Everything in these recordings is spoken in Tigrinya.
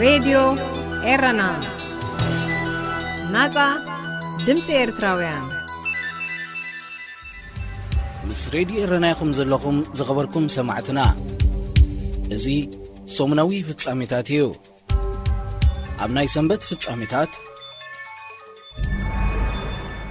ሬድዮ ኤረና፣ ናጻ ድምጺ ኤርትራውያን። ምስ ሬድዮ ኤረና ኢኹም ዘለኹም ዝኸበርኩም ሰማዕትና። እዚ ሰሙናዊ ፍጻሜታት እዩ። ኣብ ናይ ሰንበት ፍጻሜታት፣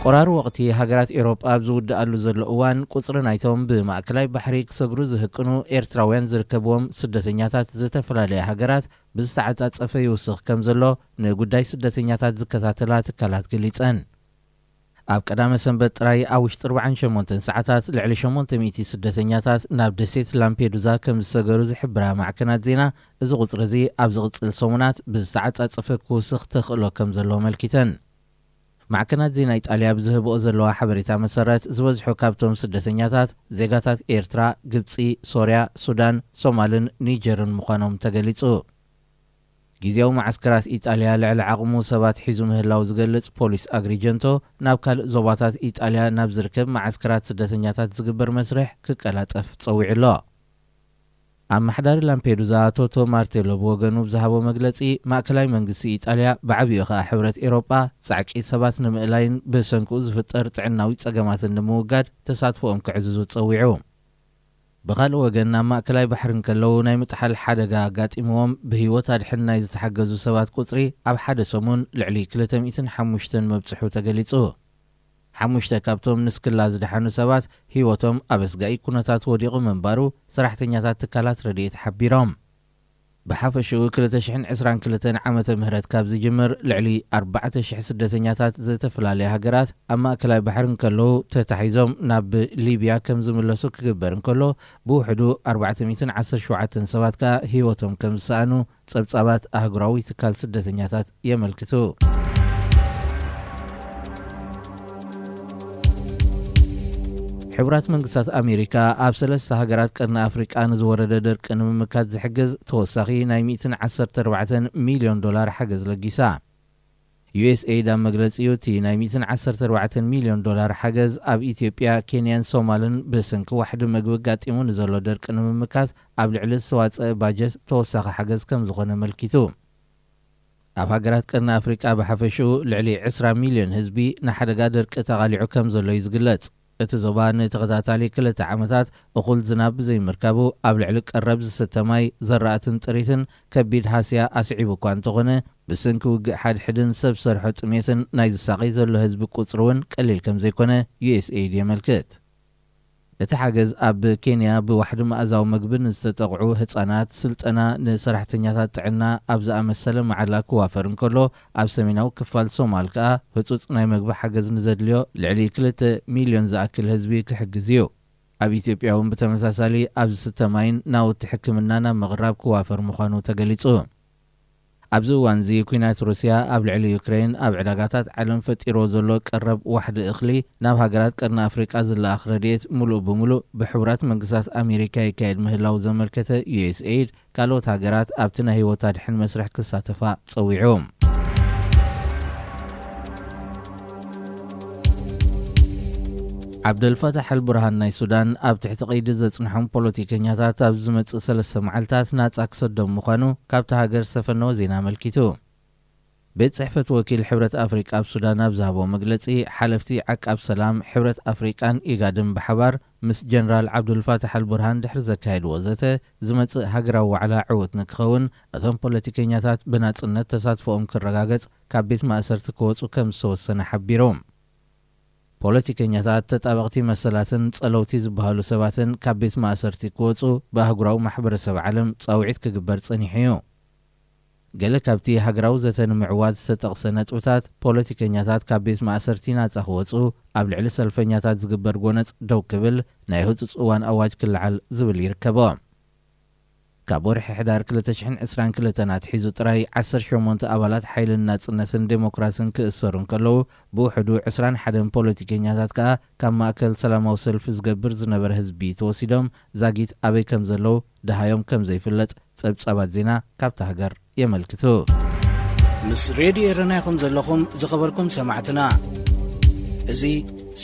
ቆራሪ ወቕቲ ሃገራት ኤውሮጳ ኣብ ዝውድኣሉ ዘሎ እዋን፣ ቁጽሪ ናይቶም ብማእከላይ ባሕሪ ክሰግሩ ዝህቅኑ ኤርትራውያን ዝርከብዎም ስደተኛታት ዝተፈላለያ ሃገራት ብዝተዓጻጸፈ ይውስኽ ከም ዘሎ ንጉዳይ ስደተኛታት ዝከታተላ ትካላት ገሊጸን። ኣብ ቀዳመ ሰንበት ጥራይ ኣብ ውሽጢ ኣርባዓን ሸሞንተን ሰዓታት ልዕሊ ሸሞንተ ሚእቲ ስደተኛታት ናብ ደሴት ላምፔዱዛ ከም ዝሰገሩ ዝሕብራ ማዕከናት ዜና፣ እዚ ቁጽሪ እዚ ኣብ ዝቕጽል ሰሙናት ብዝተዓጻጸፈ ክውስኽ ተኽእሎ ከም ዘሎ ኣመልኪተን። ማዕከናት ዜና ኢጣልያ ብዝህብኦ ዘለዋ ሓበሬታ መሰረት፣ ዝበዝሑ ካብቶም ስደተኛታት ዜጋታት ኤርትራ፣ ግብጺ፣ ሶርያ፣ ሱዳን፣ ሶማልን ኒጀርን ምዃኖም ተገሊጹ። ግዜያዊ መዓስከራት ኢጣልያ ልዕሊ ዓቕሙ ሰባት ሒዙ ምህላው ዝገልጽ ፖሊስ ኣግሪጀንቶ፣ ናብ ካልእ ዞባታት ኢጣልያ ናብ ዝርከብ መዓስከራት ስደተኛታት ዝግበር መስርሕ ክቀላጠፍ ጸዊዑ ኣሎ። ኣመሓዳሪ ላምፔዱዛ ቶቶ ማርቴሎ ብወገኑ ብዝሃቦ መግለጺ፣ ማእከላይ መንግስቲ ኢጣልያ፣ ብዓቢኡ ኸኣ ሕብረት ኤውሮጳ፣ ጻዕቂ ሰባት ንምእላይን ብሰንክኡ ዝፍጠር ጥዕናዊ ጸገማትን ንምውጋድ ተሳትፎኦም ክዕዝዙ ጸዊዑ። ብኻልእ ወገን፣ ኣብ ማእከላይ ባሕሪ እንከለዉ ናይ ምጥሓል ሓደጋ ኣጋጢምዎም ብህይወት ኣድሕን ናይ ዝተሓገዙ ሰባት ቁጽሪ ኣብ ሓደ ሰሙን ልዕሊ ክልተ ሚእትን ሓሙሽተን መብጽሑ ተገሊጹ። ሓሙሽተ ካብቶም ንስክላ ዝደሓኑ ሰባት ህይወቶም ኣብ ኣስጋኢ ኩነታት ወዲቑ ምንባሩ ሰራሕተኛታት ትካላት ረድኤት ሓቢሮም። ብሓፈሽኡ ክልተ ሽሕን ዕስራን ክልተን ዓመተ ምህረት ካብ ዝጅምር፣ ልዕሊ ኣርባዕተ ሽሕ ስደተኛታት ዝተፈላለያ ሃገራት ኣብ ማእከላይ ባሕሪ እንከለዉ ተታሒዞም ናብ ሊብያ ከም ዝምለሱ ክግበር እንከሎ፣ ብውሕዱ ኣርባዕተ ሚእትን ዓሰርተ ሸውዓተን ሰባት ከኣ ህይወቶም ከም ዝሰኣኑ ጸብጻባት ኣህጉራዊ ትካል ስደተኛታት የመልክቱ። ሕቡራት መንግስታት ኣሜሪካ ኣብ ሰለስተ ሃገራት ቀርኒ ኣፍሪቃ ንዝወረደ ደርቂ ንምምካት ዝሕግዝ ተወሳኺ ናይ ሚእትን ዓሰርተ ኣርባዕተን ሚልዮን ዶላር ሓገዝ ለጊሳ። ዩ ኤስ ኤይድ ኣብ መግለጺኡ፣ እቲ ናይ ሚእትን ዓሰርተ ኣርባዕተን ሚልዮን ዶላር ሓገዝ ኣብ ኢትዮጵያ፣ ኬንያን ሶማልን ብሰንኪ ዋሕዲ መግቢ ኣጋጢሙ ንዘሎ ደርቂ ንምምካት ኣብ ልዕሊ ዝተዋጸአ ባጀት ተወሳኺ ሓገዝ ከም ዝኾነ ኣመልኪቱ። ኣብ ሃገራት ቀርኒ ኣፍሪቃ ብሓፈሽኡ ልዕሊ ዕስራ ሚልዮን ህዝቢ ንሓደጋ ደርቂ ተቓሊዑ ከም ዘሎ እዩ ዝግለጽ። እቲ ዞባ ንተኸታታሊ ክልተ ዓመታት እኹል ዝናብ ብዘይምርካቡ፣ ኣብ ልዕሊ ቀረብ ዝስተ ማይ፣ ዘራእትን ጥሪትን ከቢድ ሃስያ ኣስዒቡ እኳ እንተኾነ፣ ብሰንኪ ውግእ ሓድሕድን ሰብ ሰርሖ ጥሜትን ናይ ዝሳቐይ ዘሎ ህዝቢ ቁጽሪ እውን ቀሊል ከም ዘይኮነ ዩ ኤስ ኤይድ የመልክት። እቲ ሓገዝ ኣብ ኬንያ ብዋሕዲ መኣዛዊ መግቢ ንዝተጠቕዑ ህጻናት፣ ስልጠና ንሰራሕተኛታት ጥዕና ኣብ ዝኣመሰለ መዓላ ክዋፈር እንከሎ፣ ኣብ ሰሜናዊ ክፋል ሶማል ከኣ ህጹጽ ናይ መግቢ ሓገዝ ንዘድልዮ ልዕሊ ክልተ ሚልዮን ዝኣክል ህዝቢ ክሕግዝ እዩ። ኣብ ኢትዮጵያ እውን ብተመሳሳሊ ኣብ ዝስተ ማይን ናውቲ ሕክምናን ኣብ ምቕራብ ክዋፈር ምዃኑ ተገሊጹ። ኣብዚ እዋን እዚ፣ ኲናት ሩስያ ኣብ ልዕሊ ዩክሬን ኣብ ዕዳጋታት ዓለም ፈጢርዎ ዘሎ ቀረብ ዋሕዲ እኽሊ፣ ናብ ሃገራት ቀርኒ ኣፍሪቃ ዝለኣኽ ረድኤት ምሉእ ብምሉእ ብሕቡራት መንግስታት ኣሜሪካ ይካየድ ምህላው ዘመልከተ ዩ ኤስ ኤይድ፣ ካልኦት ሃገራት ኣብቲ ናይ ህይወት ኣድሕን መስርሕ ክሳተፋ ጸዊዑ። ዓብደልፋታሕ ኣልቡርሃን ናይ ሱዳን፣ ኣብ ትሕቲ ቀይዲ ዘጽንሖም ፖለቲከኛታት ኣብ ዝመጽእ ሰለስተ መዓልታት ናጻ ክሰዶም ምዃኑ ካብታ ሃገር ዝተፈነወ ዜና ኣመልኪቱ። ቤት ጽሕፈት ወኪል ሕብረት ኣፍሪቃ ኣብ ሱዳን ኣብ ዝሃቦ መግለጺ፣ ሓለፍቲ ዓቃብ ሰላም ሕብረት ኣፍሪቃን ኢጋድን ብሓባር ምስ ጀነራል ዓብዱልፋታሕ ኣልቡርሃን ድሕሪ ዘካየድዎ ዘተ፣ ዝመጽእ ሃገራዊ ዋዕላ ዕዉት ንክኸውን እቶም ፖለቲከኛታት ብናጽነት ተሳትፎኦም ክረጋገጽ ካብ ቤት ማእሰርቲ ክወጹ ከም ዝተወሰነ ሓቢሮም። ፖለቲከኛታት፣ ተጣበቕቲ መሰላትን ጸለውቲ ዝበሃሉ ሰባትን ካብ ቤት ማእሰርቲ ክወጹ ብኣህጉራዊ ማሕበረሰብ ዓለም ጻውዒት ክግበር ጸኒሑ እዩ። ገለ ካብቲ ሃገራዊ ዘተ ንምዕዋት ዝተጠቕሰ ነጥብታት፣ ፖለቲከኛታት ካብ ቤት ማእሰርቲ ናጻ ክወጹ፣ ኣብ ልዕሊ ሰልፈኛታት ዝግበር ጎነጽ ደው ክብል፣ ናይ ህጹጽ እዋን ኣዋጅ ክለዓል ዝብል ይርከቦ። ካብ ወርሒ ሕዳር ክልተ ሽሕን ዕስራን ክልተን ኣትሒዙ ጥራይ ዓሰርተ ሸሞንተ ኣባላት ሓይልን ናጽነትን ዴሞክራስን ክእሰሩ እንከለዉ፣ ብውሕዱ ዕስራን ሓደን ፖለቲከኛታት ከኣ ካብ ማእከል ሰላማዊ ሰልፊ ዝገብር ዝነበረ ህዝቢ ተወሲዶም ዛጊት ኣበይ ከም ዘለዉ ደሃዮም ከም ዘይፍለጥ ጸብጻባት ዜና ካብታ ሃገር የመልክቱ። ምስ ሬድዮ ኤረና ኢኹም ዘለኹም ዝኸበርኩም ሰማዕትና። እዚ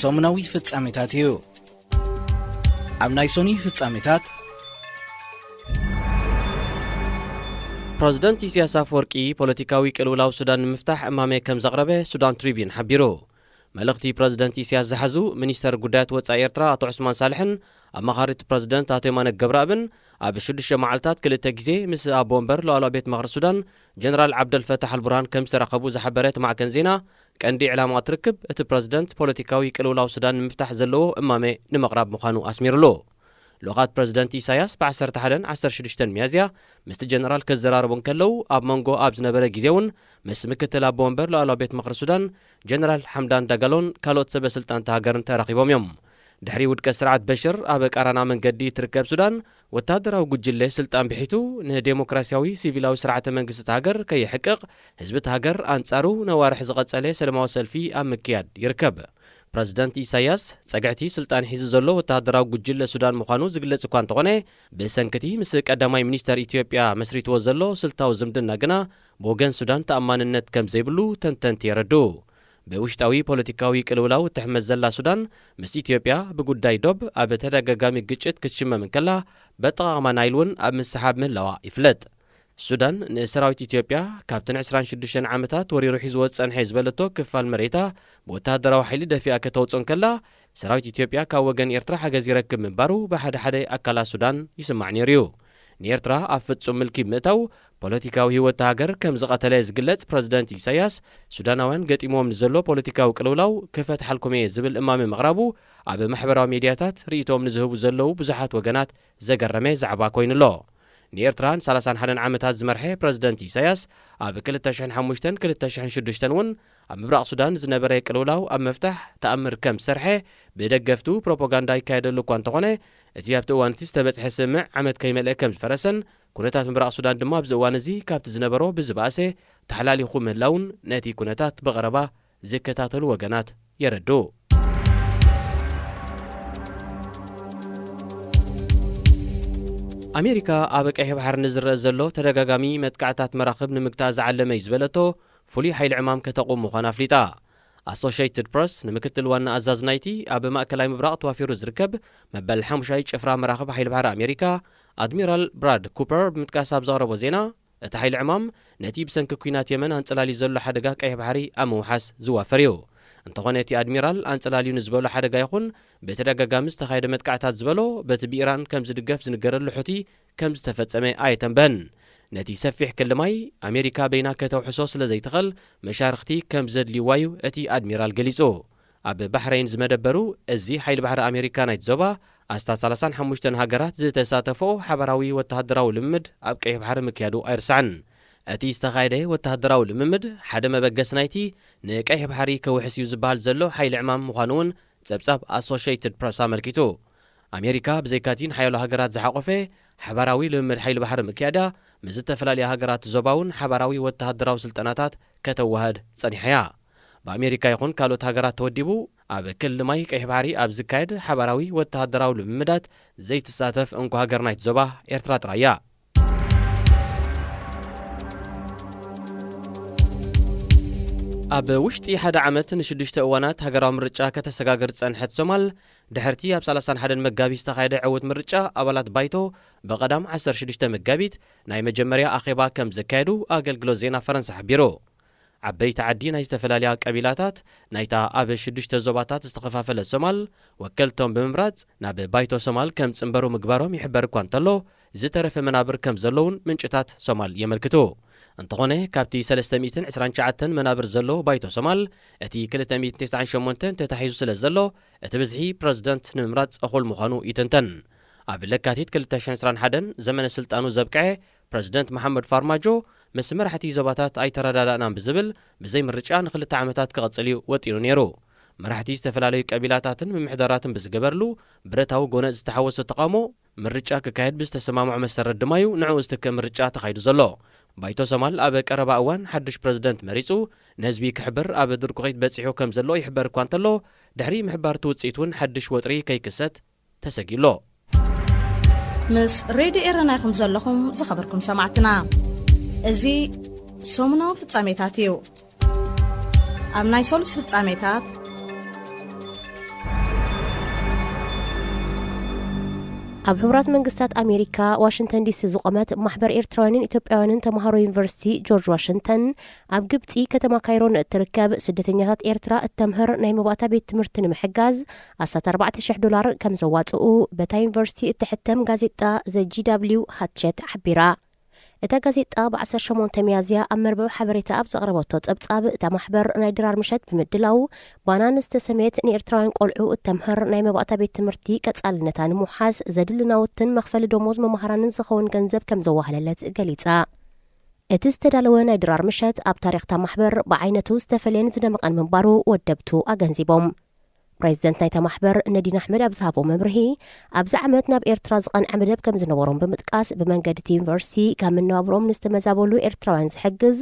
ሰሙናዊ ፍጻሜታት እዩ። ኣብ ናይ ሶኒ ፍጻሜታት፣ ፕረዚደንት ኢሳያስ ኣፈወርቂ ፖለቲካዊ ቅልውላው ሱዳን ንምፍታሕ እማመ ከም ዘቕረበ ሱዳን ትሪቢዩን ሓቢሩ። መልእኽቲ ፕረዚደንት ኢሳያስ ዝሓዙ ሚኒስተር ጉዳያት ወጻኢ ኤርትራ ኣቶ ዑስማን ሳልሕን ኣማኻሪት ፕረዚደንት ኣቶ የማነ ገብረኣብን ኣብ ሽዱሽተ መዓልታት ክልተ ግዜ ምስ ኣቦ ወንበር ሉዓላዊ ቤት ምኽሪ ሱዳን ጀነራል ዓብደልፈታሕ ኣልቡርሃን ከም ዝተራኸቡ ዝሓበረ እቲ ማዕከን ዜና፣ ቀንዲ ዕላማ እቲ ርክብ እቲ ፕረዚደንት ፖለቲካዊ ቅልውላው ሱዳን ንምፍታሕ ዘለዎ እማመ ንምቕራብ ምዃኑ ኣስሚሩሉ። ልኡኻት ፕረዚደንት ኢሳያስ ብ ዓሰርተ ሓደን ዓሰርተ ሽዱሽተን ሚያዝያ ምስቲ ጀነራል ክዘራረቡ እንከለዉ፣ ኣብ መንጎ ኣብ ዝነበረ ግዜ እውን ምስ ምክትል ኣቦ ወንበር ሉዓላዊ ቤት ምኽሪ ሱዳን ጀነራል ሓምዳን ዳጋሎን ካልኦት ሰበ ስልጣን እታ ሃገርን ተራኺቦም እዮም። ድሕሪ ውድቀት ስርዓት በሽር ኣብ ቃራና መንገዲ እትርከብ ሱዳን፣ ወታደራዊ ጉጅለ ስልጣን ብሒቱ ንዴሞክራሲያዊ ሲቪላዊ ስርዓተ መንግስቲ እታ ሃገር ከየሕቅቕ፣ ህዝቢ እታ ሃገር ኣንጻሩ ነዋርሕ ዝቐጸለ ሰለማዊ ሰልፊ ኣብ ምክያድ ይርከብ። ፕረዚደንት ኢሳያስ፣ ጸግዕቲ ስልጣን ሒዙ ዘሎ ወተሃደራዊ ጉጅለ ሱዳን ምዃኑ ዝግለጽ እኳ እንተኾነ፣ ብሰንክቲ ምስ ቀዳማይ ሚኒስተር ኢትዮጵያ መስሪትዎ ዘሎ ስልታዊ ዝምድና ግና ብወገን ሱዳን ተኣማንነት ከም ዘይብሉ ተንተንቲ የረድኡ። ብውሽጣዊ ፖለቲካዊ ቅልውላው እትሕመስ ዘላ ሱዳን፣ ምስ ኢትዮጵያ ብጉዳይ ዶብ ኣብ ተደጋጋሚ ግጭት ክትሽመም እንከላ፣ በጠቓቕማ ናይል እውን ኣብ ምስሓብ ምህላዋ ይፍለጥ። ሱዳን ንሰራዊት ኢትዮጵያ ካብተን ዕስራን ሽዱሽተን ዓመታት ወሪሩ ሒዝዎ ዝጸንሐ ዝበለቶ ክፋል መሬታ ብወተሃደራዊ ሓይሊ ደፊኣ ከተውጽኦ እንከላ፣ ሰራዊት ኢትዮጵያ ካብ ወገን ኤርትራ ሓገዝ ይረክብ ምንባሩ ብሓደ ሓደ ኣካላት ሱዳን ይስማዕ ነይሩ እዩ። ንኤርትራ ኣብ ፍጹም ምልኪ ብምእታው ፖለቲካዊ ህይወት እታ ሃገር ከም ዝቐተለ ዝግለጽ ፕረዚደንት ኢሳያስ፣ ሱዳናውያን ገጢሞም ንዘሎ ፖለቲካዊ ቅልውላው ክፈትሓልኩም እየ ዝብል እማመ ምቕራቡ ኣብ ማሕበራዊ ሜድያታት ርእይቶኦም ንዝህቡ ዘለዉ ብዙሓት ወገናት ዘገረመ ዛዕባ ኮይኑ ኣሎ። ንኤርትራ ንሰላሳን ሓደን ዓመታት ዝመርሐ ፕረዚደንት ኢሳያስ፣ ኣብ ክልተ ሽሕን ሓሙሽተን ክልተ ሽሕን ሽዱሽተን እውን ኣብ ምብራቕ ሱዳን ዝነበረ ቅልውላው ኣብ ምፍታሕ ተኣምር ከም ዝሰርሐ ብደገፍቱ ፕሮፓጋንዳ ይካየደሉ እኳ እንተኾነ፣ እቲ ኣብቲ እዋን እቲ ዝተበጽሐ ስምምዕ ዓመት ከይመልአ ከም ዝፈረሰን፣ ኩነታት ምብራቕ ሱዳን ድማ ኣብዚ እዋን እዚ ካብቲ ዝነበሮ ብዝበኣሰ ተሓላሊኹ ምህላውን ነቲ ኩነታት ብቐረባ ዝከታተሉ ወገናት የረድኡ። ኣሜሪካ ኣብ ቀይሕ ባሕሪ ንዝረአ ዘሎ ተደጋጋሚ መጥቃዕታት መራኽብ ንምግታእ ዝዓለመ እዩ ዝበለቶ ፍሉይ ሓይሊ ዕማም ከተቑም ምዃና ኣፍሊጣ። ኣሶሽየትድ ፕረስ ንምክትል ዋና ኣዛዝ ናይቲ ኣብ ማእከላይ ምብራቕ ተዋፊሩ ዝርከብ መበል ሓሙሻይ ጭፍራ መራኽብ ሓይሊ ባሕሪ ኣሜሪካ ኣድሚራል ብራድ ኩፐር ብምጥቃስ ኣብ ዘቕረቦ ዜና፣ እቲ ሓይሊ ዕማም ነቲ ብሰንኪ ኲናት የመን ኣንጸላልዩ ዘሎ ሓደጋ ቀይሕ ባሕሪ ኣብ ምውሓስ ዝዋፈር እዩ። እንተኾነ እቲ ኣድሚራል ኣንጸላልዩ ንዝበሎ ሓደጋ ይኹን ብተደጋጋሚ ዝተኻየደ መጥቃዕታት ዝበሎ በቲ ብኢራን ከም ዝድገፍ ዝንገረሉ ሑቲ ከም ዝተፈጸመ ኣየተንበን። ነቲ ሰፊሕ ክሊ ማይ ኣሜሪካ በይና ከተውሕሶ ስለ ዘይትኽእል መሻርኽቲ ከም ዘድልይዋ እዩ እቲ ኣድሚራል ገሊጹ። ኣብ ባሕረይን ዝመደበሩ እዚ ሓይሊ ባሕሪ ኣሜሪካ ናይቲ ዞባ ኣስታት ሰላሳን ሓሙሽተን ሃገራት ዝተሳተፈኦ ሓባራዊ ወተሃደራዊ ልምምድ ኣብ ቀይሕ ባሕሪ ምክያዱ ኣይርሳዕን። እቲ ዝተኻየደ ወተሃደራዊ ልምምድ ሓደ መበገሲ ናይቲ ንቀይሕ ባሕሪ ከውሕስ እዩ ዝበሃል ዘሎ ሓይሊ ዕማም ምዃኑ እውን ጸብጻብ ኣሶሽየትድ ፕረስ ኣመልኪቱ። ኣሜሪካ ብዘይካቲ ንሓያሎ ሃገራት ዝሓቖፈ ሓባራዊ ልምምድ ሓይሊ ባሕሪ ምክያዳ፣ ምስ ዝተፈላለያ ሃገራት ዞባ እውን ሓባራዊ ወተሃደራዊ ስልጠናታት ከተዋህድ ጸኒሓ እያ። ብኣሜሪካ ይኹን ካልኦት ሃገራት ተወዲቡ ኣብ ክሊ ማይ ቀይሕ ባሕሪ ኣብ ዝካየድ ሓባራዊ ወተሃደራዊ ልምምዳት ዘይትሳተፍ እንኮ ሃገር ናይቲ ዞባ ኤርትራ ጥራይ እያ። ኣብ ውሽጢ ሓደ ዓመት ንሽዱሽተ እዋናት ሃገራዊ ምርጫ ከተሰጋግር ዝጸንሐት ሶማል፣ ድሕርቲ ኣብ ሰላሳን ሓደን መጋቢት ዝተኻየደ ዕዉት ምርጫ፣ ኣባላት ባይቶ ብቐዳም ዓሰርተ ሽዱሽተ መጋቢት ናይ መጀመርያ ኣኼባ ከም ዘካየዱ ኣገልግሎት ዜና ፈረንሳ ሓቢሩ። ዓበይቲ ዓዲ ናይ ዝተፈላለያ ቀቢላታት ናይታ ኣብ ሽዱሽተ ዞባታት ዝተኸፋፈለት ሶማል ወከልቶም ብምምራጽ ናብ ባይቶ ሶማል ከም ጽንበሩ ምግባሮም ይሕበር እኳ እንተሎ፣ ዝተረፈ መናብር ከም ዘለውን ምንጭታት ሶማል የመልክቱ። እንተኾነ፣ ካብቲ ሰለስተ ሚእትን ዕስራን ትሽዓተን መናብር ዘሎ ባይቶ ሶማል፣ እቲ ክልተ ሚእትን ተስዓን ሸሞንተን ተታሒዙ ስለ ዘሎ፣ እቲ ብዝሒ ፕረዚደንት ንምምራጽ እኹል ምዃኑ ይትንተን። ኣብ ለካቲት ክልተ ሽሕን ዕስራን ሓደን ዘመነ ስልጣኑ ዘብቅዐ ፕረዚደንት መሓመድ ፋርማጆ፣ ምስ መራሕቲ ዞባታት ኣይተረዳዳእናን ብዝብል፣ ብዘይ ምርጫ ንኽልተ ዓመታት ክቕጽል እዩ ወጢኑ ነይሩ። መራሕቲ ዝተፈላለዩ ቀቢላታትን ምምሕዳራትን ብዝገበርሉ ብረታዊ ጎነጽ ዝተሓወሶ ተቓውሞ፣ ምርጫ ክካየድ ብዝተሰማምዖ መሰረት ድማ እዩ ንዕኡ ዝትክእ ምርጫ ተኻይዱ ዘሎ። ባይቶ ሶማል ኣብ ቀረባ እዋን ሓድሽ ፕረዚደንት መሪጹ ንህዝቢ ክሕብር ኣብ ድርኩኺት በጺሑ ከም ዘሎ ይሕበር እኳ እንተሎ፣ ድሕሪ ምሕባር እቲ ውጽኢት እውን ሓድሽ ወጥሪ ከይክሰት ተሰጊኡ ኣሎ። ምስ ሬድዮ ኤረና ኢኹም ዘለኹም ዝኸበርኩም ሰማዕትና። እዚ ሰሙናዊ ፍጻሜታት እዩ። ኣብ ናይ ሰሉስ ፍጻሜታት ኣብ ሕቡራት መንግስታት ኣሜሪካ ዋሽንግተን ዲሲ ዝቖመት ማሕበር ኤርትራውያንን ኢትዮጵያውያንን ተምሃሮ ዩኒቨርሲቲ ጆርጅ ዋሽንግተን፣ ኣብ ግብጺ ከተማ ካይሮ ንእትርከብ ስደተኛታት ኤርትራ እተምህር ናይ መባእታ ቤት ትምህርቲ ንምሕጋዝ ኣስታት ኣርባዕተ ሽሕ ዶላር ከም ዘዋጽኡ በታ ዩኒቨርሲቲ እትሕተም ጋዜጣ ዘ ጂ ደብሊው ሃትሸት ሓቢራ። እታ ጋዜጣ ብዓሰርተ ሸሞንተ ሚያዝያ ኣብ መርበብ ሓበሬታ ኣብ ዘቕረበቶ ጸብጻብ፣ እታ ማሕበር ናይ ድራር ምሸት ብምድላው፣ ባና ንዝተሰመየት ንኤርትራውያን ቆልዑ እተምህር ናይ መባእታ ቤት ትምህርቲ ቀጻልነታ ንምውሓስ ዘድሊ ናውትን መኽፈሊ ደሞዝ መማህራንን ዝኸውን ገንዘብ ከም ዘዋህለለት ገሊጻ። እቲ ዝተዳለወ ናይ ድራር ምሸት ኣብ ታሪኽታ ማሕበር ብዓይነቱ ዝተፈልየን ዝደመቐን ምንባሩ ወደብቱ ኣገንዚቦም። ፕሬዚደንት ናይታ ማሕበር ነዲን ኣሕመድ ኣብ ዝሃቦ መብርሂ፣ ኣብዚ ዓመት ናብ ኤርትራ ዝቐንዐ መደብ ከም ዝነበሮም ብምጥቃስ፣ ብመንገዲ እቲ ዩኒቨርሲቲ ካብ መነባብሮም ንዝተመዛበሉ ኤርትራውያን ዝሕግዝ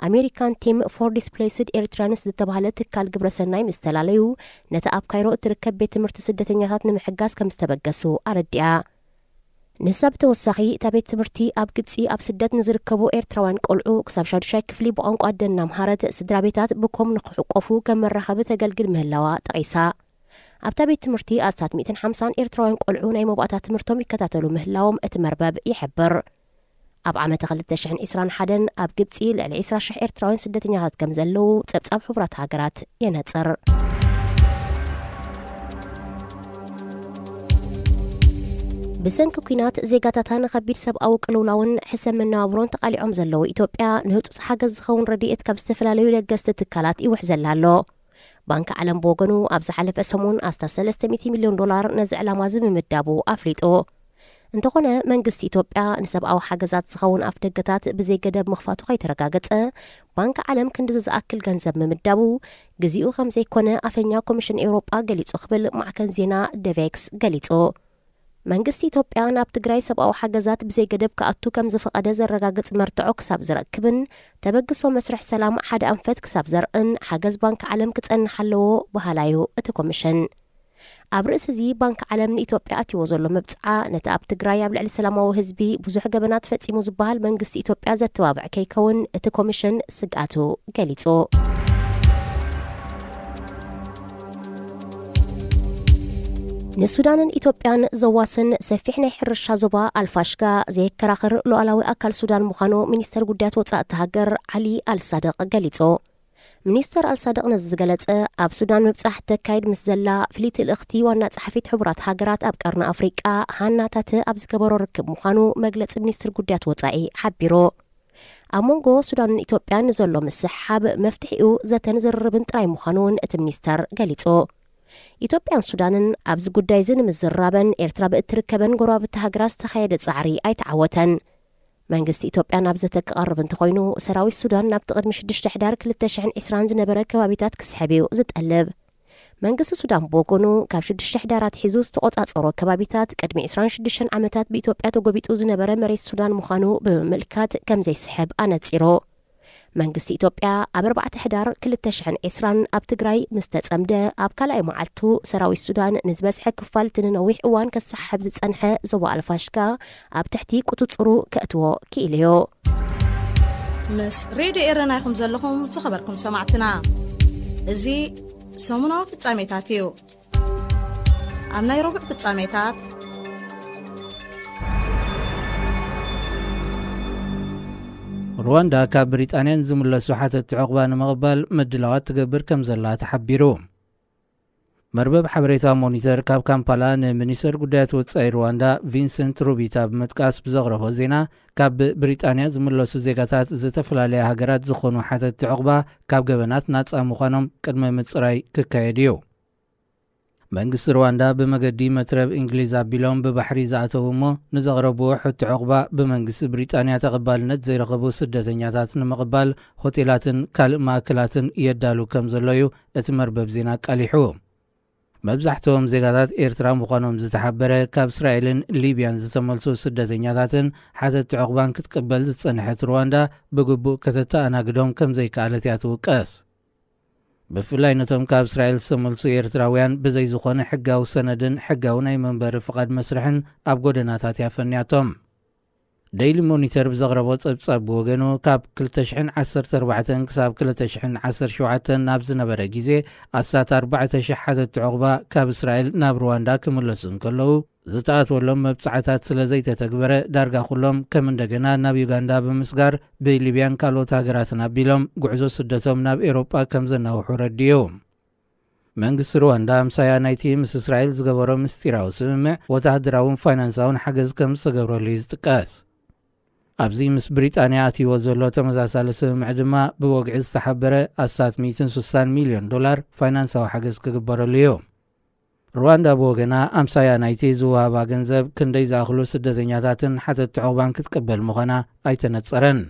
ኣሜሪካን ቲም ፎር ዲስፕሌስድ ኤርትራንስ ዝተባህለ ትካል ግብረሰናይ ምስ ተላለዩ፣ ነቲ ኣብ ካይሮ እትርከብ ቤት ትምህርቲ ስደተኛታት ንምሕጋዝ ከም ዝተበገሱ ኣረዲኣ። ንሳ ብተወሳኺ፣ እታ ቤት ትምህርቲ ኣብ ግብጺ ኣብ ስደት ንዝርከቡ ኤርትራውያን ቆልዑ ክሳብ ሻዱሻይ ክፍሊ ብቋንቋ ኣደን እናምሃረት፣ ስድራ ቤታት ብኮም ንክሕቆፉ ከም መራኸቢ ተገልግል ምህላዋ ጠቒሳ። ኣብታ ቤት ትምህርቲ ኣስታት ሚእትን ሓምሳን ኤርትራውያን ቆልዑ ናይ መባእታ ትምህርቶም ይከታተሉ ምህላዎም እቲ መርበብ ይሕብር። ኣብ ዓመተ ክልተ ሽሕን ዕስራን ሓደን ኣብ ግብጺ ልዕሊ ዕስራ ሽሕ ኤርትራውያን ስደተኛታት ከም ዘለዉ ጸብጻብ ሕቡራት ሃገራት የነጽር። ብሰንኪ ኲናት ዜጋታታ ንኸቢድ ሰብኣዊ ቅልውላውን ሕሰም መነባብሮን ተቓሊዖም ዘለዉ ኢትዮጵያ፣ ንህጹጽ ሓገዝ ዝኸውን ረድኤት ካብ ዝተፈላለዩ ለገስቲ ትካላት ይውሕዘላ ኣሎ። ባንኪ ዓለም ብወገኑ፣ ኣብ ዝሓለፈ ሰሙን ኣስታት ሰለስተ ሚእቲ ሚልዮን ዶላር ነዚ ዕላማ እዚ ምምዳቡ ኣፍሊጡ። እንተኾነ፣ መንግስቲ ኢትዮጵያ ንሰብኣዊ ሓገዛት ዝኸውን ኣፍደገታት ብዘይገደብ ምኽፋቱ ከይተረጋገጸ፣ ባንኪ ዓለም ክንድዚ ዝኣክል ገንዘብ ምምዳቡ ግዜኡ ከም ዘይኮነ ኣፈኛ ኮሚሽን ኤውሮጳ ገሊጹ ክብል ማዕከን ዜና ደቬክስ ገሊጹ። መንግስቲ ኢትዮጵያ ናብ ትግራይ ሰብኣዊ ሓገዛት ብዘይገደብ ክኣቱ ከም ዝፈቐደ ዘረጋግጽ መርትዖ ክሳብ ዝረክብን፣ ተበግሶ መስርሕ ሰላም ሓደ ኣንፈት ክሳብ ዘርእን፣ ሓገዝ ባንኪ ዓለም ክጸንሕ ኣለዎ በሃላዩ እቲ ኮሚሽን። ኣብ ርእሲ እዚ፣ ባንኪ ዓለም ንኢትዮጵያ ኣትይዎ ዘሎ መብጽዓ፣ ነቲ ኣብ ትግራይ ኣብ ልዕሊ ሰላማዊ ህዝቢ ብዙሕ ገበናት ፈጺሙ ዝበሃል መንግስቲ ኢትዮጵያ ዘተባብዕ ከይከውን እቲ ኮሚሽን ስግኣቱ ገሊጹ። ንሱዳንን ኢትዮጵያን ዘዋስን ሰፊሕ ናይ ሕርሻ ዞባ ኣልፋሽጋ ዘየከራኽር ሉዓላዊ ኣካል ሱዳን ምዃኑ ሚኒስተር ጉዳያት ወጻኢ እታ ሃገር ዓሊ ኣልሳድቕ ገሊጹ። ሚኒስተር ኣልሳድቕ ነዚ ዝገለጸ፣ ኣብ ሱዳን ምብጻሕ ተካይድ ምስ ዘላ ፍልይቲ ልእኽቲ ዋና ጸሓፊት ሕቡራት ሃገራት ኣብ ቀርኒ ኣፍሪቃ ሃና ታተ ኣብ ዝገበሮ ርክብ ምዃኑ መግለጺ ሚኒስትር ጉዳያት ወጻኢ ሓቢሩ። ኣብ መንጎ ሱዳንን ኢትዮጵያን ንዘሎ ምስሕሓብ መፍትሒኡ ዘተን ዝርርብን ጥራይ ምዃኑ እውን እቲ ሚኒስተር ገሊጹ። ኢትዮጵያን ሱዳንን ኣብዚ ጉዳይ እዚ ንምዝራበን ኤርትራ ብእትርከበን ጎረባብቲ ሃገራት ዝተኻየደ ጻዕሪ ኣይተዓወተን። መንግስቲ ኢትዮጵያ ናብ ዘተ ክቐርብ እንተኾይኑ፣ ሰራዊት ሱዳን ናብቲ ቅድሚ ሽዱሽተ ሕዳር ክልተ ሽሕን ዕስራን ዝነበረ ከባቢታት ክስሕብ እዩ ዝጠልብ። መንግስቲ ሱዳን ብወገኑ፣ ካብ ሽዱሽተ ሕዳር ኣትሒዙ ዝተቖጻጸሮ ከባቢታት ቅድሚ ዕስራን ሽዱሽተን ዓመታት ብኢትዮጵያ ተጎቢጡ ዝነበረ መሬት ሱዳን ምዃኑ ብምምልካት ከም ዘይስሕብ ኣነጺሩ። መንግስቲ ኢትዮጵያ ኣብ ኣርባዕተ ሕዳር ክልተ ሽሕን ዕስራን ኣብ ትግራይ ምስ ተጸምደ፣ ኣብ ካልኣይ መዓልቱ ሰራዊት ሱዳን ንዝበዝሐ ክፋል እቲ ንነዊሕ እዋን ከሰሓሕብ ዝጸንሐ ዞባ ኣልፋሽጋ ኣብ ትሕቲ ቁጽጽሩ ከእትዎ ክኢሉ እዩ። ምስ ሬድዮ ኤረና ኢኹም ዘለኹም ዝኸበርኩም ሰማዕትና። እዚ ሰሙናዊ ፍጻሜታት እዩ። ኣብ ናይ ረቡዕ ፍጻሜታት፣ ሩዋንዳ ካብ ብሪጣንያ ንዝምለሱ ሓተትቲ ዕቑባ ንምቕባል ምድላዋት ትገብር ከም ዘላ ተሓቢሩ። መርበብ ሓበሬታ ሞኒተር ካብ ካምፓላ ንሚኒስተር ጉዳያት ወጻኢ ሩዋንዳ ቪንሰንት ሩቢታ ብምጥቃስ ብዘቕረቦ ዜና፣ ካብ ብሪጣንያ ዝምለሱ ዜጋታት ዝተፈላለያ ሃገራት ዝኾኑ ሓተትቲ ዕቑባ ካብ ገበናት ናጻ ምዃኖም ቅድመ ምጽራይ ክካየድ እዩ። መንግስቲ ሩዋንዳ ብመገዲ መትረብ እንግሊዝ ኣቢሎም ብባሕሪ ዝኣተዉ እሞ ንዘቕረብዎ ሕቶ ዕቑባ ብመንግስቲ ብሪጣንያ ተቐባልነት ዘይረኸቡ ስደተኛታት ንምቕባል ሆቴላትን ካልእ ማእከላትን የዳሉ ከም ዘሎ እዩ እቲ መርበብ ዜና ኣቃሊሑ። መብዛሕትኦም ዜጋታት ኤርትራ ምዃኖም ዝተሓበረ ካብ እስራኤልን ሊብያን ዝተመልሱ ስደተኛታትን ሓተትቲ ዕቑባን ክትቅበል ዝጸንሐት ሩዋንዳ ብግቡእ ከተተኣናግዶም ከም ዘይከኣለት እያ ትውቀስ። ብፍላይ ነቶም ካብ እስራኤል ዝተመልሱ ኤርትራውያን ብዘይ ዝኾነ ሕጋዊ ሰነድን ሕጋዊ ናይ መንበሪ ፍቓድ መስርሕን ኣብ ጎደናታት እያ ፈንያቶም። ዴይሊ ሞኒተር ብዘቕረቦ ጸብጻብ ብወገኑ፣ ካብ ክልተ ሽሕን ዓሰርተ ኣርባዕተን ክሳብ ክልተ ሽሕን ዓሰርተ ሸውዓተን ናብ ዝነበረ ግዜ፣ ኣስታት ኣርባዕተ ሽሕ ሓተትቲ ዑቕባ ካብ እስራኤል ናብ ሩዋንዳ ክምለሱ እንከለዉ፣ ዝተኣትወሎም መብጻዕታት ስለ ዘይተተግበረ፣ ዳርጋ ኩሎም ከም እንደገና ናብ ዩጋንዳ ብምስጋር፣ ብሊብያን ካልኦት ሃገራትን ኣቢሎም ጉዕዞ ስደቶም ናብ ኤውሮጳ ከም ዘናውሑ ረድዩ። መንግስቲ ሩዋንዳ፣ ኣምሳያ ናይቲ ምስ እስራኤል ዝገበሮ ምስጢራዊ ስምምዕ፣ ወተሃደራውን ፋይናንሳውን ሓገዝ ከም ዝተገብረሉ እዩ ዝጥቀስ። ኣብዚ ምስ ብሪጣንያ ኣትይዎ ዘሎ ተመሳሳሊ ስምምዕ ድማ፣ ብወግዒ ዝተሓበረ ኣስታት ሚእትን ስሳን ሚልዮን ዶላር ፋይናንሳዊ ሓገዝ ክግበረሉ እዩ። ሩዋንዳ ብወገና፣ ኣምሳያ ናይቲ ዝወሃባ ገንዘብ ክንደይ ዝኣኽሉ ስደተኛታትን ሓተትቲ ዑቕባን ክትቅበል ምዃና ኣይተነጸረን።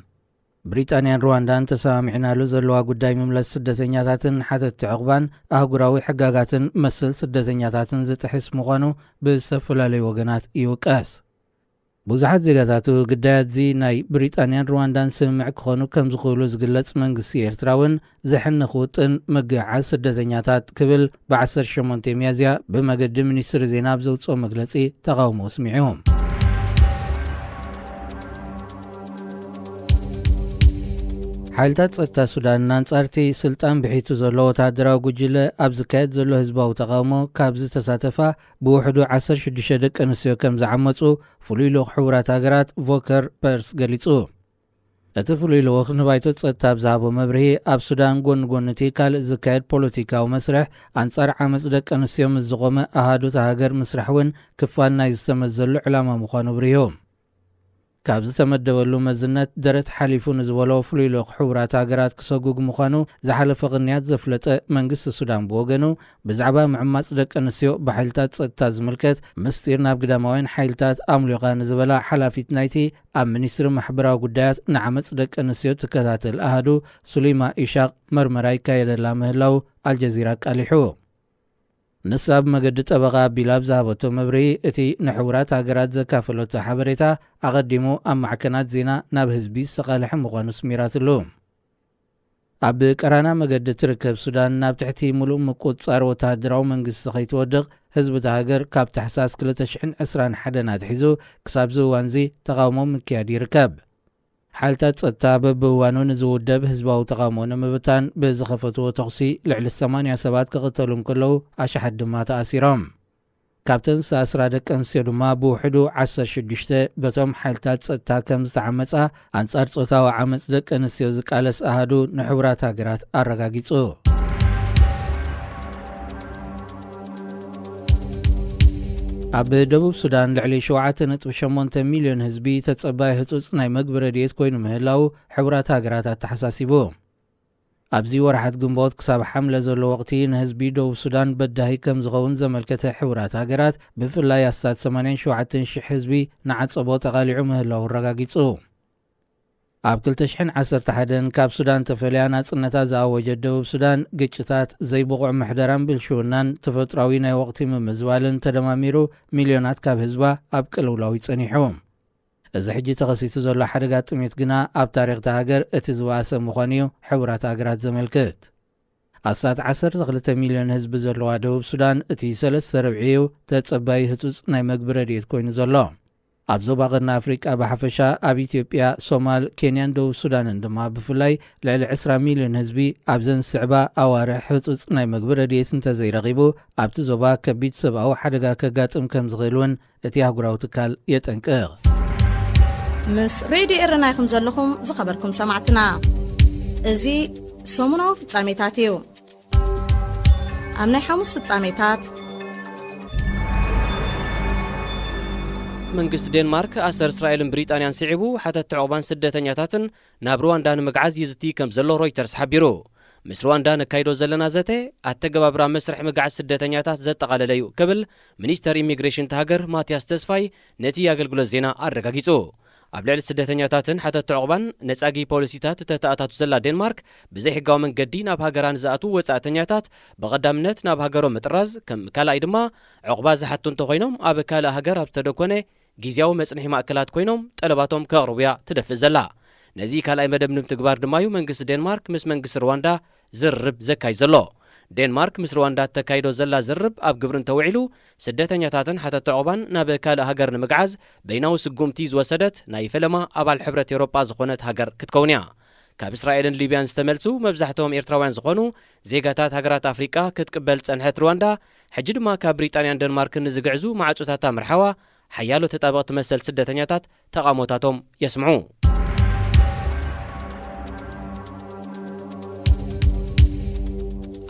ብሪጣንያን ሩዋንዳን ተሰማሚዕናሉ ዘለዋ ጉዳይ ምምለስ ስደተኛታትን ሓተትቲ ዑቕባን፣ ኣህጉራዊ ሕጋጋትን መሰል ስደተኛታትን ዝጥሕስ ምዃኑ ብዝተፈላለዩ ወገናት ይውቀስ። ብዙሓት ዜጋታቱ፣ ግዳያት እዚ ናይ ብሪጣንያን ሩዋንዳን ስምምዕ ክኾኑ ከም ዝኽእሉ ዝግለጽ መንግስቲ ኤርትራ እውን፣ ዘሕንኽ ውጥን ምግዕዓዝ ስደተኛታት ክብል፣ ብ ዓሰርተ ሸሞንተ ሚያዝያ ብመገዲ ሚኒስትሪ ዜና ኣብ ዘውጽኦ መግለጺ ተቓውሞ ኣስሚዑ። ሓይልታት ጸጥታ ሱዳን፣ ንኣንጻርቲ ስልጣን ብሒቱ ዘሎ ወተሃደራዊ ጉጅለ ኣብ ዝካየድ ዘሎ ህዝባዊ ተቓውሞ ካብ ዝተሳተፋ፣ ብውሕዱ ዓሰርተ ሽዱሽተ ደቂ ኣንስትዮ ከም ዝዓመጹ፣ ፍሉይ ልኡኽ ሕቡራት ሃገራት ቮከር ፐርስ ገሊጹ። እቲ ፍሉይ ልኡኽ ንባይቶ ጸጥታ ኣብ ዝሃቦ መብርሂ፣ ኣብ ሱዳን፣ ጎኒ ጎኒ እቲ ካልእ ዝካየድ ፖለቲካዊ መስርሕ ኣንጻር ዓመጽ ደቂ ኣንስትዮ ምስ ዝቖመ፣ ኣሃዱ እታ ሃገር ምስራሕ እውን ክፋል ናይ ዝተመዘሉ ዕላማ ምዃኑ ኣብሪሁ። ካብ ዝተመደበሉ መዝነት ደረት ሓሊፉ ንዝበሎ ፍሉይ ልኡኽ ሕቡራት ሃገራት ክሰጉግ ምዃኑ ዝሓለፈ ቅንያት ዘፍለጠ መንግስቲ ሱዳን ብወገኑ፣ ብዛዕባ ምዕማጽ ደቂ ኣንስትዮ ብሓይልታት ጸጥታ ዝምልከት ምስጢር ናብ ግዳማውያን ሓይልታት ኣምሊቓ ንዝበላ ሓላፊት ናይቲ ኣብ ሚኒስትሪ ማሕበራዊ ጉዳያት ንዓመጽ ደቂ ኣንስትዮ ትከታተል ኣሃዱ፣ ሱሊማ ኢሻቕ፣ መርመራ ይካየደላ ምህላው ኣልጀዚራ ኣቃሊሑ። ንሳ ብመገዲ ጠበቓ ኣቢላ ኣብ ዝሃበቶ መብርሂ፣ እቲ ንሕቡራት ሃገራት ዘካፈለቶ ሓበሬታ ኣቐዲሙ ኣብ ማዕከናት ዜና ናብ ህዝቢ ዝተቓልሐ ምዃኑ ኣስሚራትሉ። ኣብ ቀራና መገዲ እትርከብ ሱዳን፣ ናብ ትሕቲ ምሉእ ምቁጽጻር ወተሃደራዊ መንግስቲ ከይትወድቕ፣ ህዝቢ እታ ሃገር ካብ ታሕሳስ ክልተ ሽሕን ዕስራን ሓደን ኣትሒዙ ክሳብ እዚ እዋንዚ ተቓውሞ ምክያድ ይርከብ። ሓይልታት ጸጥታ በብእዋኑ ንዝውደብ ህዝባዊ ተቓውሞ ንምብታን ብዝኸፈትዎ ተኹሲ፣ ልዕሊ ሰማንያ ሰባት ክቕተሉ እንከለዉ፣ ኣሽሓት ድማ ተኣሲሮም። ካብተን ዝተኣስራ ደቂ ኣንስትዮ ድማ ብውሕዱ ዓሰርተ ሽዱሽተ በቶም ሓይልታት ጸጥታ ከም ዝተዓመጻ፣ ኣንጻር ጾታዊ ዓመጽ ደቂ ኣንስትዮ ዝቃለስ ኣሃዱ ንሕቡራት ሃገራት ኣረጋጊጹ። ኣብ ደቡብ ሱዳን፣ ልዕሊ ሸውዓተ ነጥቢ ሸሞንተ ሚልዮን ህዝቢ ተጸባይ ህጹጽ ናይ መግቢ ረድኤት ኮይኑ ምህላዉ ሕቡራት ሃገራት ኣተሓሳሲቡ። ኣብዚ ወርሓት ግንቦት ክሳብ ሓምለ ዘሎ ወቕቲ፣ ንህዝቢ ደቡብ ሱዳን በዳሂ ከም ዝኸውን ዘመልከተ ሕቡራት ሃገራት፣ ብፍላይ ኣስታት ሰማንያን ሸውዓተን ሽሕ ህዝቢ ንዓጸቦ ተቓሊዑ ምህላዉ ኣረጋጊጹ። ኣብ ክልተ ሽሕን ዓሰርተ ሓደን ካብ ሱዳን ተፈልያ ናጽነታ ዝኣወጀት ደቡብ ሱዳን፣ ግጭታት፣ ዘይብቑዕ ምሕደራን ብልሽውናን፣ ተፈጥሯዊ ናይ ወቕቲ ምምዝባልን ተደማሚሩ፣ ሚልዮናት ካብ ህዝባ ኣብ ቅልውላው እዩ ጸኒሑ። እዚ ሕጂ ተኸሲቱ ዘሎ ሓደጋ ጥሜት ግና፣ ኣብ ታሪኽ እታ ሃገር እቲ ዝበኣሰ ምዃኑ እዩ ሕቡራት ሃገራት ዘመልክት። ኣስታት ዓሰርተ ክልተ ሚልዮን ህዝቢ ዘለዋ ደቡብ ሱዳን፣ እቲ ሰለስተ ርብዒኡ ተጸባዪ ህጹጽ ናይ መግቢ ረድኤት ኮይኑ ዘሎ። ኣብ ዞባ ቀርኒ ኣፍሪቃ ብሓፈሻ፣ ኣብ ኢትዮጵያ፣ ሶማል፣ ኬንያን ደቡብ ሱዳንን ድማ ብፍላይ፣ ልዕሊ ዕስራ ሚልዮን ህዝቢ ኣብዘን ዝስዕባ ኣዋርሕ ህጹጽ ናይ መግቢ ረድኤት እንተዘይረኺቡ፣ ኣብቲ ዞባ ከቢድ ሰብኣዊ ሓደጋ ከጋጥም ከም ዝኽእል እውን እቲ ኣህጉራዊ ትካል የጠንቅቕ። ምስ ሬድዮ ኤረና ኢኹም ዘለኹም ዝኸበርኩም ሰማዕትና። እዚ ሰሙናዊ ፍጻሜታት እዩ። ኣብ ናይ ሓሙስ ፍጻሜታት፣ መንግስቲ ዴንማርክ ኣሰር እስራኤልን ብሪጣንያን ስዒቡ፣ ሓተትቲ ዑቕባን ስደተኛታትን ናብ ሩዋንዳ ንምግዓዝ ይዝቲ ከም ዘሎ ሮይተርስ ሓቢሩ። ምስ ሩዋንዳ ነካይዶ ዘለና ዘተ፣ ኣተገባብራ መስርሕ ምግዓዝ ስደተኛታት ዘጠቓለለ እዩ ክብል ሚኒስተር ኢሚግሬሽን እታ ሃገር ማቲያስ ተስፋይ ነቲ ኣገልግሎት ዜና ኣረጋጊጹ። ኣብ ልዕሊ ስደተኛታትን ሓተትቲ ዑቕባን ነጻጊ ፖሊሲታት እተተኣታቱ ዘላ ዴንማርክ፣ ብዘይሕጋዊ መንገዲ ናብ ሃገራ ንዝኣትዉ ወጻእተኛታት ብቐዳምነት ናብ ሃገሮም ምጥራዝ፣ ከም ካልኣይ ድማ ዑቕባ ዝሓቱ እንተኾይኖም ኣብ ካልእ ሃገር ኣብ ዝተደኮነ ግዝያዊ መጽንሒ ማእከላት ኮይኖም ጠለባቶም ከቕርቡ እያ ትደፍእ ዘላ። ነዚ ካልኣይ መደብ ንምትግባር ድማ እዩ መንግስቲ ዴንማርክ ምስ መንግስቲ ሩዋንዳ ዝርርብ ዘካይድ ዘሎ። ዴንማርክ ምስ ሩዋንዳ እተካይዶ ዘላ ዝርብ ኣብ ግብሪ እንተውዒሉ፣ ስደተኛታትን ሓተቲ ዑቕባን ናብ ካልእ ሃገር ንምግዓዝ በይናዊ ስጉምቲ ዝወሰደት ናይ ፈለማ ኣባል ሕብረት ኤውሮጳ ዝኾነት ሃገር ክትከውን እያ። ካብ እስራኤልን ሊብያን ዝተመልሱ መብዛሕትኦም ኤርትራውያን ዝኾኑ ዜጋታት ሃገራት ኣፍሪቃ ክትቅበል ዝጸንሐት ሩዋንዳ፣ ሕጂ ድማ ካብ ብሪጣንያን ደንማርክን ንዝግዕዙ ማዕጾታታ ምርሓዋ፣ ሓያሎ ተጣበቕቲ መሰል ስደተኛታት ተቓውሞታቶም የስምዑ።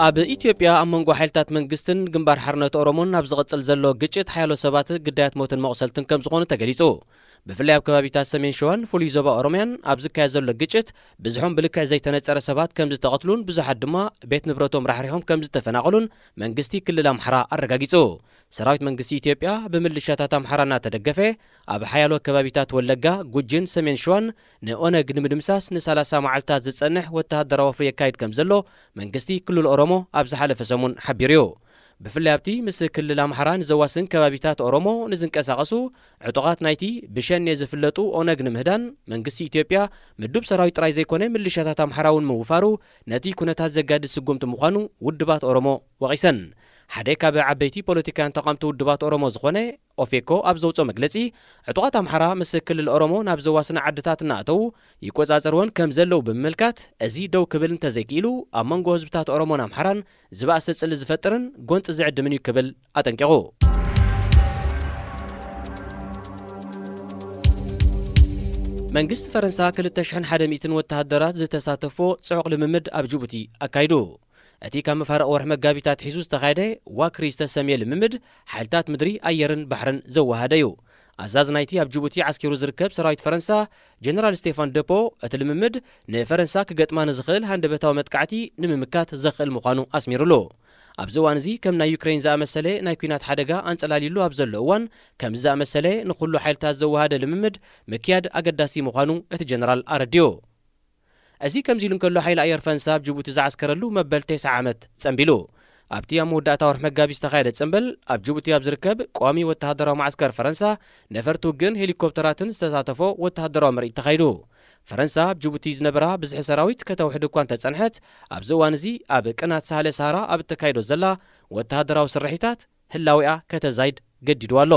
ኣብ ኢትዮጵያ ኣብ መንጎ ሓይልታት መንግስትን ግንባር ሓርነት ኦሮሞን ኣብ ዝቕጽል ዘሎ ግጭት ሓያሎ ሰባት ግዳያት ሞትን መቑሰልትን ከም ዝኾኑ ተገሊጹ። ብፍላይ ኣብ ከባቢታት ሰሜን ሸዋን ፍሉይ ዞባ ኦሮምያን ኣብ ዝካየድ ዘሎ ግጭት፣ ብዝሖም ብልክዕ ዘይተነጸረ ሰባት ከም ዝተቐትሉን ብዙሓት ድማ ቤት ንብረቶም ራሕሪሖም ከም ዝተፈናቐሉን መንግስቲ ክልል ኣምሓራ ኣረጋጊጹ። ሰራዊት መንግስቲ ኢትዮጵያ ብምልሻታት ኣምሓራ እናተደገፈ፣ ኣብ ሓያሎ ከባቢታት ወለጋ፣ ጉጂን ሰሜን ሸዋን ንኦነግ ንምድምሳስ ንሰላሳ መዓልታት ዝጸንሕ ወተሃደራዊ ወፍሪ የካይድ ከም ዘሎ መንግስቲ ክልል ኦሮሞ ኣብ ዝሓለፈ ሰሙን ሓቢሩ እዩ። ብፍላይ ኣብቲ ምስ ክልል ኣምሓራ ንዘዋስን ከባቢታት ኦሮሞ ንዝንቀሳቐሱ ዕጡቓት ናይቲ ብሸኔ ዝፍለጡ ኦነግ ንምህዳን መንግስቲ ኢትዮጵያ ምዱብ ሰራዊት ጥራይ ዘይኮነ ምልሻታት ኣምሓራ እውን ምውፋሩ ነቲ ኩነታት ዘጋድድ ስጉምቲ ምዃኑ ውድባት ኦሮሞ ወቒሰን። ሓደ ካብ ዓበይቲ ፖለቲካውያን ተቓምቲ ውድባት ኦሮሞ ዝኾነ ኦፌኮ ኣብ ዘውፅኦ መግለፂ፣ ዕጡቓት ኣምሓራ ምስ ክልል ኦሮሞ ናብ ዘዋስና ዓድታት እናኣተዉ ይቆጻጸርወን ከም ዘለዉ ብምምልካት፣ እዚ ደው ክብል እንተዘይክኢሉ ኣብ መንጎ ህዝብታት ኦሮሞን ኣምሓራን ዝበኣሰ ጽልኢ ዝፈጥርን ጎንጺ ዝዕድምን እዩ ክብል ኣጠንቂቑ። መንግስቲ ፈረንሳ ክልተ ሽሕን ሓደ ሚእትን ወተሃደራት ዝተሳተፎ ጽዑቕ ልምምድ ኣብ ጅቡቲ ኣካይዱ። እቲ ካብ መፋርቕ ወርሒ መጋቢት ኣትሒዙ ዝተኻየደ ዋክሪ ዝተሰምየ ልምምድ፣ ሓይልታት ምድሪ፣ ኣየርን ባሕርን ዘወሃደ እዩ። ኣዛዚ ናይቲ ኣብ ጅቡቲ ዓስኪሩ ዝርከብ ሰራዊት ፈረንሳ፣ ጀነራል ስቴፋን ደፖ፣ እቲ ልምምድ ንፈረንሳ ክገጥማ ንዝኽእል ሃንደበታዊ መጥቃዕቲ ንምምካት ዘኽእል ምዃኑ ኣስሚሩሉ። ኣብዚ እዋን እዚ ከም ናይ ዩክሬን ዝኣመሰለ ናይ ኲናት ሓደጋ ኣንጸላልዩሉ ኣብ ዘሎ እዋን፣ ከምዚ ዝኣመሰለ ንኹሉ ሓይልታት ዘወሃደ ልምምድ ምክያድ ኣገዳሲ ምዃኑ እቲ ጀነራል ኣረዲኡ። እዚ ከምዚ ኢሉ እንከሎ፣ ሓይሊ ኣየር ፈረንሳ ኣብ ጅቡቲ ዝዓስከረሉ መበል ተስዓ ዓመት ጸንቢሉ። ኣብቲ ኣብ መወዳእታ ወርሒ መጋቢት ዝተኻየደ ጽንብል፣ ኣብ ጅቡቲ ኣብ ዝርከብ ቋሚ ወተሃደራዊ መዓስከር ፈረንሳ፣ ነፈርቲ ውግእን ሄሊኮፕተራትን ዝተሳተፎ ወተሃደራዊ ምርኢት ተኻይዱ። ፈረንሳ ኣብ ጅቡቲ ዝነበራ ብዝሒ ሰራዊት ከተውሕድ እኳ እንተጸንሐት፣ ኣብዚ እዋን እዚ ኣብ ቅናት ሳህለ ሰሃራ ኣብ እተካይዶ ዘላ ወተሃደራዊ ስርሒታት፣ ህላዌኣ ከተዛይድ ገዲድዋ ኣሎ።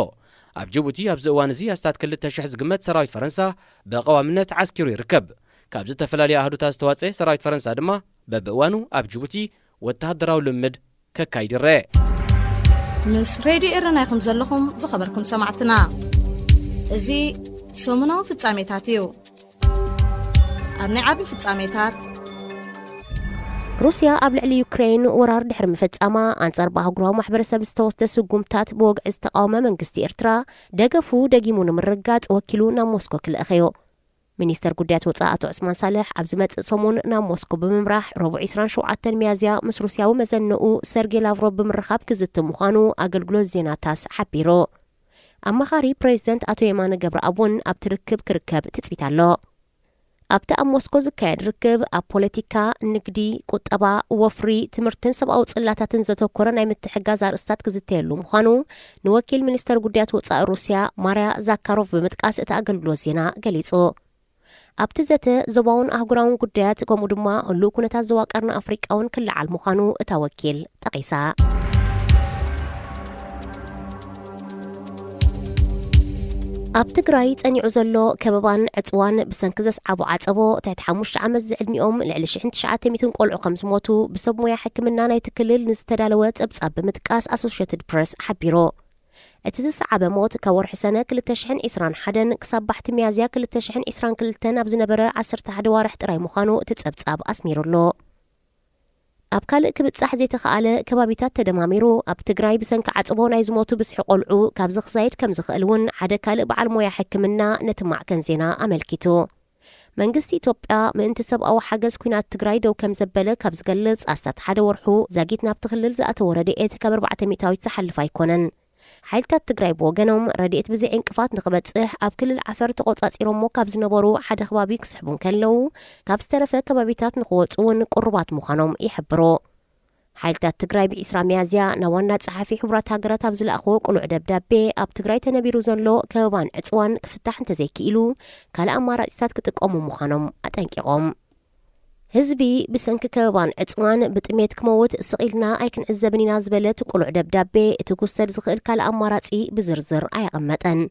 ኣብ ጅቡቲ ኣብዚ እዋን እዚ ኣስታት ክልተ ሽሕ ዝግመት ሰራዊት ፈረንሳ ብቐዋምነት ዓስኪሩ ይርከብ። ካብ ዝተፈላለዩ ኣህዱታት ዝተዋጸአ ሰራዊት ፈረንሳ ድማ በብእዋኑ ኣብ ጅቡቲ ወተሃደራዊ ልምምድ ከካይድ ይረአ። ምስ ሬድዮ ኤረና ኢኹም ዘለኹም ዝኸበርኩም ሰማዕትና። እዚ ሰሙናዊ ፍጻሜታት እዩ። ኣብ ናይ ዓቢ ፍጻሜታት፣ ሩስያ ኣብ ልዕሊ ዩክሬን ወራር ድሕሪ ምፍጻማ፣ ኣንጻር ብኣህጉራዊ ማሕበረሰብ ዝተወስደ ስጉምታት ብወግዒ ዝተቓወመ መንግስቲ ኤርትራ፣ ደገፉ ደጊሙ ንምርግጋጽ ወኪሉ ናብ ሞስኮ ክልእኽ እዩ። ሚኒስተር ጉዳያት ወጻኢ ኣቶ ዑስማን ሳልሕ፣ ኣብ ዝመጽእ ሰሙን ናብ ሞስኮ ብምምራሕ፣ ረቡዕ ዕስራን ሸውዓተን ሚያዝያ ምስ ሩስያዊ መዘንኡ ሰርጌ ላቭሮቭ ብምርኻብ ክዝቲ ምዃኑ ኣገልግሎት ዜና ታስ ሓቢሩ። ኣማኻሪ ፕሬዚደንት ኣቶ የማነ ገብረኣብ እውን ኣብቲ ርክብ ክርከብ ትጽቢት ኣሎ። ኣብቲ ኣብ ሞስኮ ዝካየድ ርክብ፣ ኣብ ፖለቲካ፣ ንግዲ፣ ቁጠባ፣ ወፍሪ፣ ትምህርትን ሰብኣዊ ጽላታትን ዘተኮረ ናይ ምትሕግጋዝ ኣርእስታት ክዝተየሉ ምዃኑ ንወኪል ሚኒስተር ጉዳያት ወጻኢ ሩስያ ማርያ ዛካሮቭ ብምጥቃስ እቲ ኣገልግሎት ዜና ገሊጹ። ኣብቲ ዘተ፣ ዞባውን ኣህጉራውን ጉዳያት፣ ከምኡ ድማ ህሉው ኩነታት ዞባ ቀርኒ ኣፍሪቃ እውን ክለዓል ምዃኑ እታ ወኪል ጠቒሳ። ኣብ ትግራይ ጸኒዑ ዘሎ ከበባን ዕጽዋን ብሰንኪ ዘስዓቦ ዓጸቦ፣ ትሕቲ ሓሙሽተ ዓመት ዝዕድሚኦም ልዕሊ ሽሕን ትሽዓተ ሚእትን ቆልዑ ከም ዝሞቱ ብሰብ ሞያ ሕክምና ናይቲ ክልል ንዝተዳለወ ጸብጻብ ብምጥቃስ ኣሶሼትድ ፕረስ ሓቢሩ። እቲ ዝሰዓበ ሞት ካብ ወርሒ ሰነ ክልተ ሽሕን ዕስራን ሓደን ክሳብ ባሕቲ ሚያዝያ ክልተ ሽሕን ዕስራን ክልተን ኣብ ዝነበረ ዓሰርተ ሓደ ዋርሕ ጥራይ ምዃኑ እቲ ጸብጻብ ኣስሚሩሉ። ኣብ ካልእ ክብጻሕ ዘይተኻኣለ ከባቢታት ተደማሚሩ፣ ኣብ ትግራይ ብሰንኪ ዓጽቦ ናይ ዝሞቱ ብዝሒ ቆልዑ ካብዚ ክዛይድ ከም ዝኽእል እውን ሓደ ካልእ በዓል ሞያ ሕክምና ነቲ ማዕከን ዜና ኣመልኪቱ። መንግስቲ ኢትዮጵያ ምእንቲ ሰብኣዊ ሓገዝ ኲናት ትግራይ ደው ከም ዘበለ ካብ ዝገልጽ ኣስታት ሓደ ወርሑ ዛጊት ናብቲ ክልል ዝኣተወ ረድኤት ካብ ኣርባዕተ ሚእታዊት ዝሓልፍ ኣይኮነን። ሓይልታት ትግራይ ብወገኖም፣ ረድኤት ብዘይ ዕንቅፋት ንኽበጽሕ ኣብ ክልል ዓፈር ተቖጻጺሮሞ ካብ ዝነበሩ ሓደ ከባቢ ክስሕቡ እንከለዉ፣ ካብ ዝተረፈ ከባቢታት ንኽወጹ እውን ቅሩባት ምዃኖም ይሕብሩ። ሓይልታት ትግራይ ብዕስራ ሚያዝያ ናብ ዋና ጸሓፊ ሕቡራት ሃገራት ኣብ ዝለኣኽዎ ቅሉዕ ደብዳቤ፣ ኣብ ትግራይ ተነቢሩ ዘሎ ከበባን ዕጽዋን ክፍታሕ እንተዘይክኢሉ፣ ካልእ ኣማራጺታት ክጥቀሙ ምዃኖም ኣጠንቂቖም። ህዝቢ ብሰንኪ ከበባን ዕጽዋን ብጥሜት ክመውት ስቕ ኢልና ኣይክንዕዘብን ኢና ዝበለት ቅሉዕ ደብዳቤ፣ እቲ ክውሰድ ዝኽእል ካልእ ኣማራጺ ብዝርዝር ኣየቐመጠን።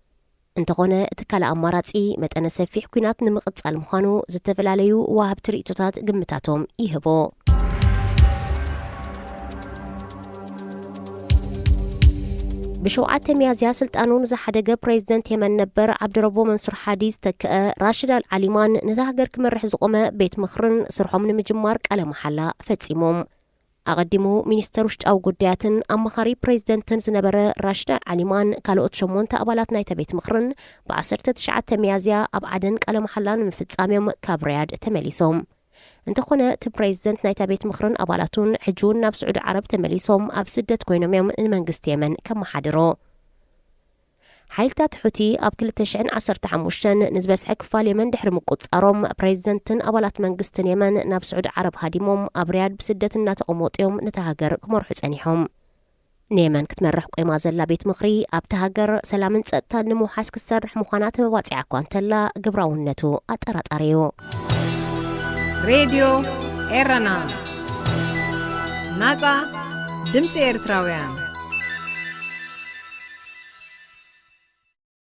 እንተኾነ፣ እቲ ካልእ ኣማራጺ መጠነ ሰፊሕ ኲናት ንምቕጻል ምዃኑ ዝተፈላለዩ ወሃብቲ ርእይቶታት ግምታቶም ይህቡ። ብሸውዓተ ሚያዝያ ስልጣኑ ንዝሓደገ ፕሬዚደንት የመን ነበር ዓብድረቦ መንሱር ሓዲ ዝተክአ ራሽድ ኣል ዓሊማን ነታ ሃገር ክመርሕ ዝቖመ ቤት ምኽርን ስርሖም ንምጅማር ቃለ መሓላ ፈጺሞም። ኣቐዲሙ ሚኒስተር ውሽጣዊ ጉዳያትን ኣማኻሪ ፕሬዚደንትን ዝነበረ ራሽድ ኣል ዓሊማን ካልኦት ሸሞንተ ኣባላት ናይተ ቤት ምኽርን ብ ዓሰርተ ትሽዓተ ሚያዝያ ኣብ ዓደን ቃለ መሓላ ንምፍጻም እዮም ካብ ሪያድ ተመሊሶም። እንተኾነ፣ እቲ ፕሬዚደንት ናይታ ቤት ምኽርን ኣባላቱን ሕጂ እውን ናብ ስዑዲ ዓረብ ተመሊሶም ኣብ ስደት ኮይኖም እዮም ንመንግስቲ የመን ከመሓድሩ። ሓይልታት ሑቲ ኣብ ክልተ ሽሕን ዓሰርተ ሓሙሽተን ንዝበዝሐ ክፋል የመን ድሕሪ ምቁጽጻሮም፣ ፕሬዚደንትን ኣባላት መንግስትን የመን ናብ ስዑዲ ዓረብ ሃዲሞም ኣብ ሪያድ ብስደት እናተቐመጡ እዮም ነታ ሃገር ክመርሑ ጸኒሖም። ንየመን ክትመርሕ ቆይማ ዘላ ቤት ምኽሪ ኣብታ ሃገር ሰላምን ጸጥታን ንምውሓስ ክትሰርሕ ምዃና ተመባጺዓ እኳ እንተላ፣ ግብራውነቱ ኣጠራጣሪ እዩ። ሬድዮ ኤረና፣ ናጻ ድምጺ ኤርትራውያን።